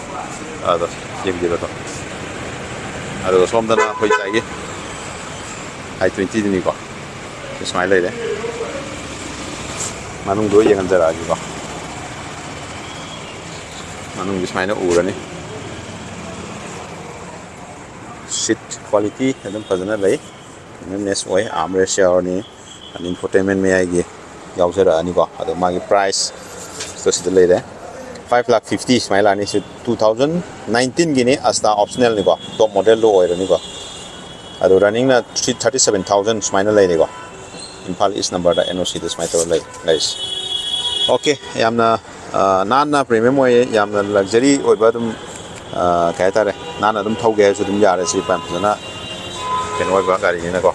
ꯑꯗꯣ ꯌꯦꯡꯕꯤꯔꯣ ꯑꯗꯣ꯫ ꯑꯗꯨꯒ ꯁꯣꯝꯗꯅ ꯑꯩꯈꯣꯏ ꯉꯁꯥꯏꯒꯤ ꯑꯥꯏ ꯇ꯭ꯋꯦꯟꯇꯤꯗꯨꯅꯤꯀꯣ꯫ ꯁꯤ ꯁꯨꯃꯥꯏꯅ ꯂꯩꯔꯦ꯫ ꯃꯅꯨꯡꯗꯣ ꯌꯦꯡꯍꯟꯖꯔꯛꯑꯒꯦꯀꯣ꯫ ꯃꯅꯨꯡꯁꯤ ꯁꯨꯃꯥꯏꯅ ꯎꯔꯅꯤ꯫ ꯁꯤꯠ ꯀ꯭ꯋꯥꯂꯤꯇꯤ ꯑꯗꯨꯝ ꯐꯖꯅ ꯂꯩ, ꯄ꯭ꯔꯤꯃꯤꯌꯝꯅꯦꯁ ꯑꯣꯏ꯫ ꯑꯥꯔꯝ ꯔꯦꯁ ꯌꯥꯎꯔꯅꯤ, ꯑꯗꯩ ꯏꯟꯐꯣꯇꯦꯟꯃꯦꯟ ꯃꯌꯥꯏꯒꯤ ꯌꯥꯎꯖꯔꯛꯑꯅꯤꯀꯣ꯫ ꯑꯗꯣ ꯃꯥꯒꯤ ꯄ꯭ꯔꯥꯏꯁꯇꯣ ꯁꯤꯗ ꯂꯩꯔꯦ, ꯐꯥꯏꯚ ꯂꯥꯛ ꯐꯤꯐꯇꯤ ꯁꯨꯃꯥꯏꯅ ꯂꯥꯛꯑꯅꯤ꯫ ꯁꯤ ꯇꯨ ꯊꯥꯎꯖꯟ ꯅꯥꯏꯟꯇꯤꯟꯒꯤꯅꯤ, ꯑꯁꯇꯥ ꯑꯣꯞꯁꯅꯦꯜꯅꯤꯀꯣ, ꯇꯣꯞ ꯃꯣꯗꯦꯜꯗꯣ ꯑꯣꯏꯔꯅꯤꯀꯣ꯫ ꯑꯗꯣ ꯔꯟꯅꯤꯡꯅ ꯊ꯭ꯔꯤ ꯊꯥꯔꯇꯤ ꯁꯕꯦꯟ ꯊꯥꯎꯖꯟ ꯁꯨꯃꯥꯏꯅ ꯂꯩꯔꯦꯀꯣ꯫ ꯏꯝꯐꯥꯜ ꯏꯁ ꯅꯝꯕꯔꯗ ꯑꯦꯟ ꯑꯣ ꯁꯤꯗ ꯁꯨꯃꯥꯏꯅ ꯇꯧꯔ ꯂꯩ, ꯂꯩꯔꯤꯁꯦ꯫ ꯑꯣꯀꯦ, ꯌꯥꯝꯅ ꯑ, ꯅꯥꯟꯅ ꯄ꯭ꯔꯤꯃꯤꯌꯝ ꯑꯣꯏꯌꯦ, ꯌꯥꯝꯅ ꯂꯛꯖꯔꯤ ꯑꯣꯏꯕ ꯑꯗꯨꯝ, ꯑ, ꯀꯩ ꯍꯥꯏꯇꯥꯔꯦ, ꯅꯥꯟꯅ ꯑꯗꯨꯝ ꯊꯧꯒꯦ ꯍꯥꯏꯔꯁꯨ ꯑꯗꯨꯝ ꯌꯥꯔꯦ꯫ ꯁꯤ ꯌꯥꯝ ꯐꯖꯅ ꯀꯩꯅꯣ ꯑꯣꯏꯕ ꯒꯥꯔꯤꯅꯤꯅꯀꯣ,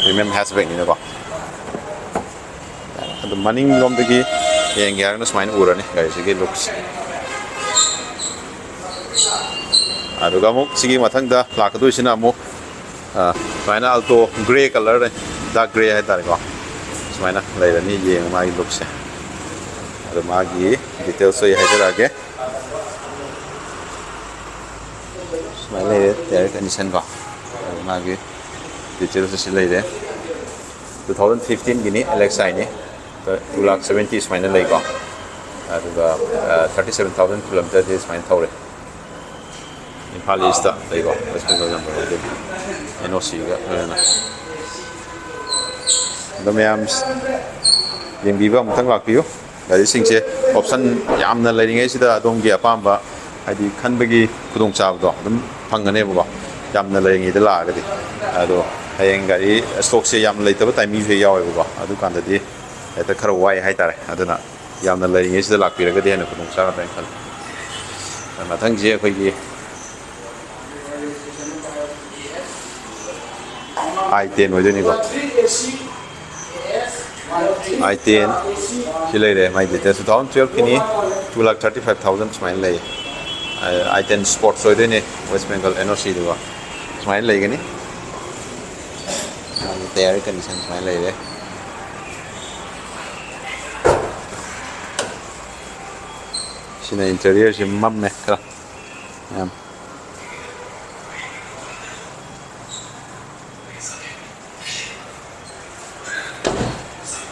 ꯄ꯭ꯔꯤꯃꯤꯌꯝ ꯍꯦꯆꯕꯦꯛꯅꯤꯅꯀꯣ꯫ ꯑꯗꯨ ꯃꯅꯤꯡꯂꯣꯝꯗꯒꯤ ꯌꯦꯡꯒꯦ ꯍꯥꯏꯔꯒꯅ ꯁꯨꯃꯥꯏꯅ ꯎꯔꯅꯤ ꯒꯥꯔꯤꯁꯤꯒꯤ ꯂꯨꯛꯁꯦ꯫ ꯑꯗꯨꯒ ꯑꯃꯨꯛ ꯁꯤꯒꯤ ꯃꯊꯪꯗ ꯂꯥꯛꯀꯗꯣꯏꯁꯤꯅ ꯑꯃꯨꯛ, ꯑ, ꯁꯨꯃꯥꯏꯅ Alto grey colour, dark grey ꯍꯥꯏꯇꯥꯔꯦꯀꯣ, ꯁꯨꯃꯥꯏꯅ ꯂꯩꯔꯅꯤ꯫ ꯌꯦꯡꯉꯨ ꯃꯥꯒꯤ ꯂꯨꯛꯁꯦ꯫ ꯑꯗꯣ ꯃꯥꯒꯤ ꯗꯤꯇꯦꯜꯁꯇꯣ ꯑꯩ ꯍꯥꯏꯖꯔꯛꯑꯒꯦ꯫ ꯁꯨꯃꯥꯏꯅ ꯂꯩꯔꯦ ꯇꯌꯥꯔ ꯀꯟꯗꯤꯁꯟꯀꯣ꯫ ꯑꯗꯣ ꯃꯥꯒꯤ ꯗꯤꯇꯦꯜꯁ ꯑꯁꯤ ꯂꯩꯔꯦ꯫ ꯇꯨ ꯊꯥꯎꯖꯟ ꯐꯤꯐꯇꯤꯟꯒꯤꯅꯤ, ꯑꯦꯜ ꯑꯦꯛꯁ ꯑꯥꯏꯅꯤ꯫ ꯇꯨ ꯂꯥꯛ ꯁꯕꯦꯟꯇꯤ ꯁꯨꯃꯥꯏꯅ ꯂꯩꯀꯣ꯫ ꯑꯗꯨꯒ, ꯑ, ꯊꯥꯔꯇꯤ ꯁꯕꯦꯟ ꯊꯥꯎꯖꯟ ꯀꯤꯂꯣꯃꯤꯇꯔꯗꯤ ꯁꯨꯃꯥꯏꯅ ꯊꯧꯔꯦ꯫ ꯏꯝꯐꯥꯜ ꯏꯁꯇ ꯂꯩꯀꯣ, ꯋꯦꯁ ꯕꯦꯡꯒꯜ ꯅꯝꯕꯔ ꯑꯣꯏꯗꯣꯏꯅꯤ꯫ ꯑꯦꯟ ꯑꯣ ꯁꯤꯒ ꯂꯣꯏꯅꯅ꯫ ꯑꯗꯣ ꯃꯌꯥꯝ ꯌꯦꯡꯕꯤꯕ ꯑꯃꯨꯛꯇꯪ ꯂꯥꯛꯄꯤꯌꯨ꯫ ꯒꯥꯔꯤꯁꯤꯡꯁꯦ ꯑꯣꯞꯁꯟ ꯌꯥꯝꯅ ꯂꯩꯔꯤꯉꯩꯁꯤꯗ ꯑꯗꯣꯝꯒꯤ ꯑꯄꯥꯝꯕ, ꯍꯥꯏꯗꯤ ꯈꯟꯕꯒꯤ ꯈꯨꯗꯣꯡꯆꯥꯕꯗꯣ ꯑꯗꯨꯝ ꯐꯪꯒꯅꯦꯕꯀꯣ, ꯌꯥꯝꯅ ꯂꯩꯔꯤꯉꯩꯗ ꯂꯥꯛꯑꯒꯗꯤ꯫ ꯑꯗꯣ ꯍꯌꯦꯡ ꯒꯥꯔꯤ ꯁ꯭ꯇꯣꯛꯁꯦ ꯌꯥꯝꯅ ꯂꯩꯇꯕ ꯇꯥꯏꯃꯤꯡꯁꯨ ꯍꯦꯛ ꯌꯥꯎꯋꯦꯕꯀꯣ, ꯑꯗꯨꯀꯥꯟꯗꯗꯤ ꯍꯦꯛꯇ ꯈꯔ ꯋꯥꯏ ꯍꯥꯏꯇꯥꯔꯦ꯫ ꯑꯗꯨꯅ ꯌꯥꯝꯅ ꯂꯩꯔꯤꯉꯩꯁꯤꯗ ꯂꯥꯛꯄꯤꯔꯒꯗꯤ ꯍꯦꯟꯅ ꯈꯨꯗꯣꯡ ꯆꯥꯒꯗ꯭ꯔꯥ ꯍꯥꯏꯅ ꯈꯜꯂꯤ꯫ ꯃꯊꯪꯁꯦ ꯑꯩꯈꯣꯏꯒꯤ ꯑꯥꯏ ꯇꯦꯟ ꯑꯣꯏꯗꯣꯏꯅꯤꯀꯣ꯫ ꯑꯥꯏ ꯇꯦꯟ ꯁꯤ ꯂꯩꯔꯦ, ꯃꯥꯏ ꯗꯤꯇꯦꯜꯁ꯫ ꯇꯨ ꯊꯥꯎꯖꯟ ꯇꯨꯌꯦꯜꯐꯀꯤꯅꯤ, ꯇꯨ ꯂꯥꯛ ꯊꯥꯔꯇꯤ ꯐꯥꯏꯚ ꯊꯥꯎꯖꯟ ꯁꯨꯃꯥꯏꯅ ꯂꯩ꯫ ꯑꯥꯏ ꯇꯦꯟ ꯁ꯭ꯄꯣꯔꯠꯁ ꯑꯣꯏꯗꯣꯏꯅꯦ, ꯋꯦꯁ ꯕꯦꯡꯒꯜ ꯑꯦꯟ ꯑꯣ ꯁꯤꯗꯨꯒ꯫ ꯁꯨꯃꯥꯏꯅ ꯂꯩꯒꯅꯤ꯫ ꯃꯥꯒꯤ ꯇꯌꯥꯔꯒꯤ ꯀꯟꯗꯤꯁꯟ ꯁꯨꯃꯥꯏꯅ ꯂꯩꯔꯦ꯫ ꯁꯤꯅ ꯏꯟꯇꯤꯔꯤꯌꯔꯁꯤ ꯃꯝꯃꯦ ꯈꯔ ꯃꯌꯥꯝ꯫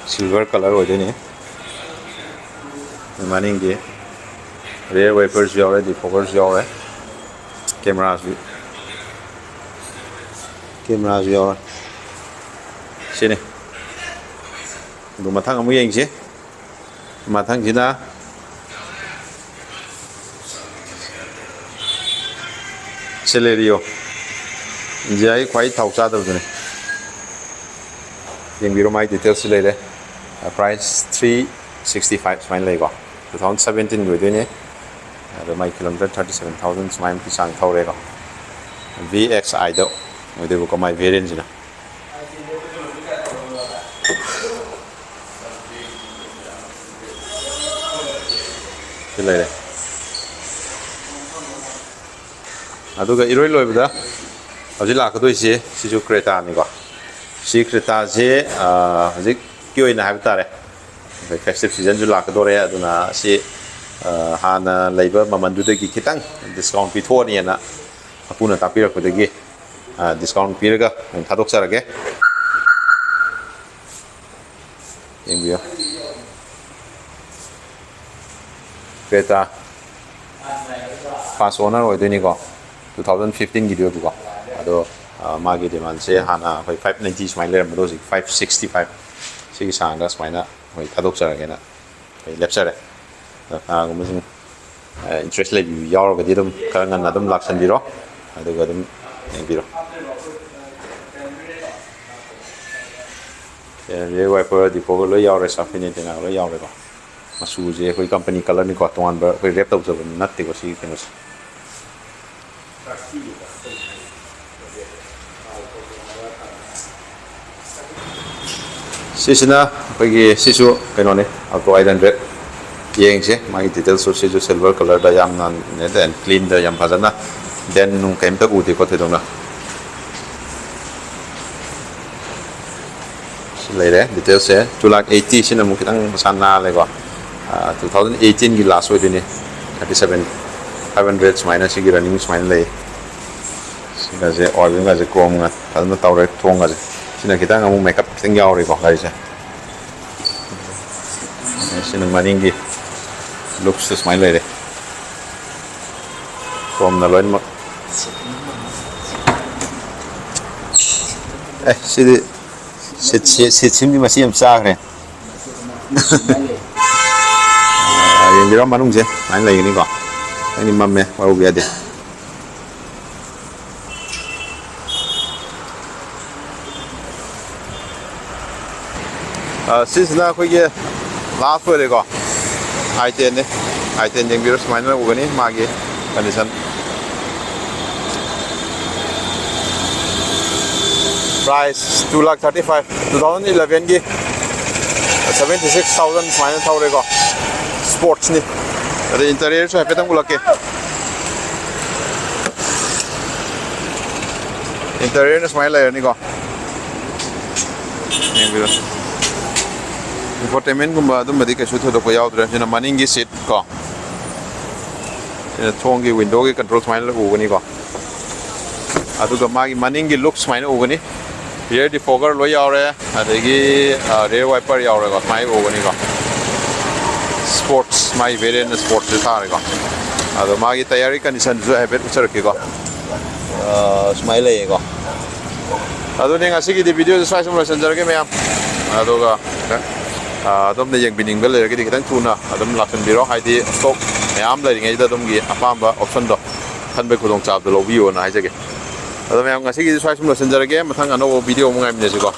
ꯁꯤꯜꯚꯔ ꯀꯂꯔ ꯑꯣꯏꯗꯣꯏꯅꯤ꯫ ꯃꯅꯤꯡꯒꯤ ꯔꯤꯌꯔ ꯋꯥꯏꯄꯔꯁꯨ ꯌꯥꯎꯔꯦ, ꯗꯤꯐꯣꯒꯔꯁꯨ ꯌꯥꯎꯔꯦ, ꯀꯦꯃꯦꯔꯥꯁꯨ, ꯀꯦꯃꯦꯔꯥꯁꯨ ꯌꯥꯎꯔꯦ꯫ ꯁꯤꯅꯤ꯫ ꯑꯗꯨ ꯃꯊꯪ ꯑꯃꯨꯛ ꯌꯦꯡꯁꯤ꯫ ꯃꯊꯪꯁꯤꯅ ꯁꯦꯂꯦꯔꯤꯑꯣ, ꯏꯟꯗꯤꯌꯥꯒꯤ ꯈ꯭ꯋꯥꯏ ꯊꯥꯎ ꯆꯥꯗꯕꯗꯨꯅꯤ꯫ ꯌꯦꯡꯕꯤꯔꯣ, ꯃꯥꯒꯤ ꯗꯤꯇꯦꯜꯁꯁꯨ ꯂꯩꯔꯦ꯫ ꯄ꯭ꯔꯥꯏꯁ ꯊ꯭ꯔꯤ ꯁꯤꯛꯁꯇꯤ ꯐꯥꯏꯚ ꯁꯨꯃꯥꯏꯅ ꯂꯩꯀꯣ꯫ ꯇꯨ ꯊꯥꯎꯖꯟ ꯁꯕꯦꯟꯇꯤꯟꯒꯤ ꯑꯣꯏꯗꯣꯏꯅꯦ꯫ ꯑꯗꯣ ꯃꯥꯏ ꯀꯤꯂꯣꯃꯤꯇꯔ ꯊꯥꯔꯇꯤ ꯁꯕꯦꯟ ꯊꯥꯎꯖꯟ ꯁꯨꯃꯥꯏꯅ ꯆꯥꯡ ꯊꯧꯔꯦꯀꯣ꯫ ꯚꯤ ꯑꯦꯛꯁ ꯑꯥꯏꯗ ꯑꯣꯏꯗꯣꯏꯕꯀꯣ, ꯃꯥꯏ ꯚꯦꯔꯤꯌꯟꯁꯤꯅ꯫ ꯁꯤ ꯂꯩꯔꯦ꯫ ꯑꯗꯨꯒ ꯏꯔꯣꯏ ꯂꯣꯏꯕꯗ ꯍꯧꯖꯤꯛ ꯂꯥꯛꯀꯗꯣꯏꯁꯦ ꯁꯤꯁꯨ ꯀ꯭ꯔꯦꯇꯥꯅꯤꯀꯣ꯫ ꯁꯤ ꯀ꯭ꯔꯦꯇꯥꯁꯦ, ꯑ, ꯍꯧꯖꯤꯛꯀꯤ ꯑꯣꯏꯅ ꯍꯥꯏꯕ ꯇꯥꯔꯦ, ꯑꯩꯈꯣꯏ ꯐꯦꯁꯇꯤꯚ ꯁꯤꯖꯟꯁꯨ ꯂꯥꯛꯀꯗꯣꯔꯦ, ꯑꯗꯨꯅ ꯁꯤ, ꯑ, ꯍꯥꯟꯅ ꯂꯩꯕ ꯃꯃꯜꯗꯨꯗꯒꯤ ꯈꯤꯇꯪ ꯗꯤꯁꯀꯥꯎꯟ ꯄꯤꯊꯣꯛꯑꯅꯤꯅ ꯃꯄꯨꯅ ꯇꯥꯛꯄꯤꯔꯛꯄꯗꯒꯤ, ꯑ, ꯗꯤꯁꯀꯥꯎꯟ ꯄꯤꯔꯒ ꯑꯣꯏꯅ ꯊꯥꯗꯣꯛꯆꯔꯒꯦ꯫ ꯌꯦꯡꯕꯤꯌꯨ꯫ ꯀ꯭ꯔꯦꯇꯥ ꯐꯥꯔꯁ ꯑꯣꯅꯔ ꯑꯣꯏꯗꯣꯏꯅꯤꯀꯣ, ꯇꯨ ꯊꯥꯎꯖꯟ ꯐꯤꯐꯇꯤꯟꯒꯤꯗꯤ ꯑꯣꯏꯕꯀꯣ꯫ ꯑꯗꯣ, ꯑ, ꯃꯥꯒꯤ ꯗꯤꯃꯥꯟꯁꯦ ꯍꯥꯟꯅ ꯑꯩꯈꯣꯏ ꯐꯥꯏꯚ ꯅꯥꯏꯟꯇꯤ ꯁꯨꯃꯥꯏꯅ ꯂꯩꯔꯝꯕꯗꯣ ꯍꯧꯖꯤꯛ ꯐꯥꯏꯚ ꯁꯤꯛꯁꯇꯤ ꯐꯥꯏꯚ ꯁꯤꯒꯤ ꯆꯥꯡꯗ ꯁꯨꯃꯥꯏꯅ ꯑꯩꯈꯣꯏ ꯊꯥꯗꯣꯛꯆꯔꯒꯦꯅ ꯑꯩꯈꯣꯏ ꯂꯦꯞꯆꯔꯦ꯫ ꯑꯗꯣ ꯀꯅꯥꯒꯨꯝꯕꯁꯤꯡ, ꯑ, ꯏꯟꯇꯔꯦꯁ ꯂꯩꯕꯤꯕ ꯌꯥꯎꯔꯒꯗꯤ ꯑꯗꯨꯝ ꯈꯔ ꯉꯟꯅ ꯑꯗꯨꯝ ꯂꯥꯛꯁꯟꯕꯤꯔꯣ, ꯑꯗꯨꯒ ꯑꯗꯨꯝ ꯌꯦꯡꯕꯤꯔꯣ꯫ ꯔꯤꯌꯔ ꯋꯥꯏꯄꯔ, ꯗꯤꯐꯣꯒꯔ ꯂꯣꯏ ꯌꯥꯎꯔꯦ, ꯁꯥꯐꯤꯅꯦ ꯇꯦꯅꯥ ꯂꯣꯏ ꯌꯥꯎꯔꯦꯀꯣ꯫ ꯃꯆꯨꯁꯦ ꯑꯩꯈꯣꯏ ꯀꯝꯄꯅꯤ ꯀꯂꯔꯅꯤꯀꯣ, ꯇꯣꯉꯥꯟꯕ ꯑꯩꯈꯣꯏ ꯔꯦꯞ ꯇꯧꯖꯕ ꯅꯠꯇꯦꯀꯣ ꯁꯤꯒꯤ ꯀꯩꯅꯣꯁꯦ꯫ ꯁꯤꯁꯤꯅ ꯑꯩꯈꯣꯏꯒꯤ, ꯁꯤꯁꯨ ꯀꯩꯅꯣꯅꯤ, ꯑꯜꯇꯣ ꯑꯩꯠ ꯍꯟꯗ꯭ꯔꯦꯠ꯫ ꯌꯦꯡꯁꯦ, ꯃꯥꯒꯤ ꯗꯤꯇꯦꯜꯁꯁꯨ꯫ ꯁꯤꯁꯨ ꯁꯤꯜꯚꯔ ꯀꯂꯔꯗ ꯌꯥꯝꯅ ꯅꯦꯠ ꯑꯦꯟ ꯀ꯭ꯂꯤꯟꯗ ꯌꯥꯝ ꯐꯖꯅ ꯗꯦꯟ ꯅꯨꯡ ꯀꯩꯝꯇ ꯎꯗꯦꯀꯣ ꯊꯣꯏꯗꯣꯛꯅ꯫ ꯁꯤ ꯂꯩꯔꯦ ꯗꯤꯇꯦꯜꯁꯁꯦ꯫ Two lakh eighty, ꯁꯤꯅ ꯑꯃꯨꯛ ꯈꯤꯇꯪ ꯃꯁꯥ ꯅꯥꯜꯂꯦꯀꯣ꯫ Two thousand eighteenꯒꯤ ꯂꯥꯁ ꯑꯣꯏꯗꯣꯏꯅꯤ꯫ Thirty seven five hundred ꯁꯨꯃꯥꯏꯅ ꯁꯤꯒꯤ ꯔꯟꯅꯤꯡ ꯁꯨꯃꯥꯏꯅ ꯂꯩ꯫ ꯁꯤꯒꯁꯦ, ꯑꯣꯏꯜꯒꯁꯦ, ꯀ꯭ꯔꯣꯝꯒ ꯐꯖꯅ ꯇꯧꯔꯦ꯫ ꯊꯣꯡꯒꯁꯦ, ꯁꯤꯅ ꯈꯤꯇꯪ ꯑꯃꯨꯛ ꯃꯦꯀꯞ ꯈꯤꯇꯪ ꯌꯥꯎꯔꯤꯀꯣ ꯒꯥꯔꯤꯁꯦ꯫ ꯁꯤꯅ ꯃꯅꯤꯡꯒꯤ ꯂꯨꯛꯁꯇ ꯁꯨꯃꯥꯏꯅ ꯂꯩꯔꯦ꯫ ꯀ꯭ꯔꯣꯝꯅ ꯂꯣꯏꯅꯃꯛ꯫ ꯑꯦ, ꯁꯤꯗꯤ ꯁꯤꯠ, ꯁꯤꯠ, ꯁꯤꯠ ꯁꯤꯝꯗꯤ ꯃꯁꯤ ꯌꯥꯝ ꯆꯥꯈ꯭ꯔꯦ꯫ ꯑꯥ, ꯌꯦꯡꯕꯤꯔꯣ, ꯃꯅꯨꯡꯁꯦ ꯁꯨꯃꯥꯏꯅ ꯂꯩꯒꯅꯤꯀꯣ꯫ ꯈꯤꯇꯪꯗꯤ ꯃꯝꯃꯦ, ꯋꯥꯔꯧꯕ ꯌꯥꯗꯦ꯫ ꯑꯥ, ꯁꯤꯁꯤꯅ ꯑꯩꯈꯣꯏꯒꯤ ꯂꯥꯁ ꯑꯣꯏꯔꯦꯀꯣ꯫ ꯑꯥꯏ ꯇꯦꯟꯅꯦ꯫ ꯑꯥꯏ ꯇꯦꯟ ꯌꯦꯡꯕꯤꯔꯣ, ꯁꯨꯃꯥꯏꯅ ꯎꯒꯅꯤ ꯃꯥꯒꯤ condition. Price two lakh thirty five, two thousand elevenꯒꯤ seventy six thousand ꯁꯨꯃꯥꯏꯅ ꯊꯧꯔꯦꯀꯣ꯫ ꯁ꯭ꯄꯣꯔꯠꯁꯅꯤ꯫ ꯑꯗꯩ ꯏꯟꯇꯔꯤꯌꯔꯁꯨ ꯍꯥꯏꯐꯦꯠꯇꯪ ꯎꯠꯂꯛꯀꯦ꯫ ꯏꯟꯇꯔꯤꯌꯔꯅ ꯁꯨꯃꯥꯏꯅ ꯂꯩꯔꯅꯤꯀꯣ꯫ ꯌꯦꯡꯕꯤꯔꯣ꯫ ꯏꯟꯐꯣꯇꯦꯟꯃꯦꯟꯒꯨꯝꯕ ꯑꯗꯨꯝꯕꯗꯤ ꯀꯩꯁꯨ ꯊꯣꯏꯗꯣꯛꯄ ꯌꯥꯎꯗ꯭ꯔꯦ꯫ ꯁꯤꯅ ꯃꯅꯤꯡꯒꯤ ꯁꯤꯠ ꯀꯣ꯫ ꯁꯤꯅ ꯊꯣꯡꯒꯤ ꯋꯤꯟꯗꯣꯒꯤ ꯀꯟꯇ꯭ꯔꯣꯜ ꯁꯨꯃꯥꯏꯅ ꯎꯒꯅꯤꯀꯣ꯫ ꯑꯗꯨꯒ ꯃꯥꯒꯤ ꯃꯅꯤꯡꯒꯤ ꯂꯨꯛ ꯁꯨꯃꯥꯏꯅ ꯎꯒꯅꯤ꯫ Rear defogger ꯂꯣꯏ ꯌꯥꯎꯔꯦ, ꯑꯗꯒꯤ, ꯑ, rear wiper ꯌꯥꯎꯔꯦꯀꯣ, ꯁꯨꯃꯥꯏꯅ ꯎꯒꯅꯤꯀꯣ꯫ ꯁ꯭ꯄꯣꯔꯠꯁ, ꯃꯥꯒꯤ variant ꯁ꯭ꯄꯣꯔꯠꯁꯁꯨ ꯊꯥꯔꯦꯀꯣ꯫ ꯑꯗꯣ ꯃꯥꯒꯤ ꯇꯌꯥꯔꯒꯤ ꯀꯟꯗꯤꯁꯟꯁꯨ ꯍꯥꯏꯐꯦꯠ ꯎꯠꯆꯔꯛꯀꯦꯀꯣ꯫ ꯑ, ꯁꯨꯃꯥꯏꯅ ꯂꯩꯌꯦꯀꯣ꯫ ꯑꯗꯨꯅꯦ, ꯉꯁꯤꯒꯤꯗꯤ ꯚꯤꯗꯤꯑꯣꯁꯦ ꯁ꯭ꯋꯥꯏ ꯁꯨꯝ ꯂꯣꯏꯁꯤꯟꯖꯔꯒꯦ ꯃꯌꯥꯝ꯫ ꯑꯗꯨꯒ, ꯑ, ꯑꯗꯣꯝꯅ ꯌꯦꯡꯕꯤꯅꯤꯡꯕ ꯂꯩꯔꯒꯗꯤ ꯈꯤꯇꯪ ꯊꯨꯅ ꯑꯗꯨꯝ ꯂꯥꯛꯁꯤꯟꯕꯤꯔꯣ, ꯍꯥꯏꯗꯤ ꯁ꯭ꯇꯣꯛ ꯃꯌꯥꯝ ꯂꯩꯔꯤꯉꯩꯗ ꯑꯗꯣꯝꯒꯤ ꯑꯄꯥꯝꯕ ꯑꯣꯞꯁꯟꯗꯣ ꯈꯟꯕꯒꯤ ꯈꯨꯗꯣꯡꯆꯥꯕꯗꯣ ꯂꯧꯕꯤꯌꯣꯅ ꯍꯥꯏꯖꯒꯦ꯫ ꯑꯗꯣ ꯃꯌꯥꯝ, ꯉꯁꯤꯒꯤꯗꯤ ꯁ꯭ꯋꯥꯏ ꯁꯨꯝ ꯂꯣꯏꯁꯤꯟꯖꯔꯒꯦ꯫ ꯃꯊꯪ ꯑꯅꯧꯕ ꯚꯤꯗꯤꯑꯣ ꯑꯃꯨꯛ ꯉꯥꯏꯃꯤꯟꯅꯁꯤꯀꯣ꯫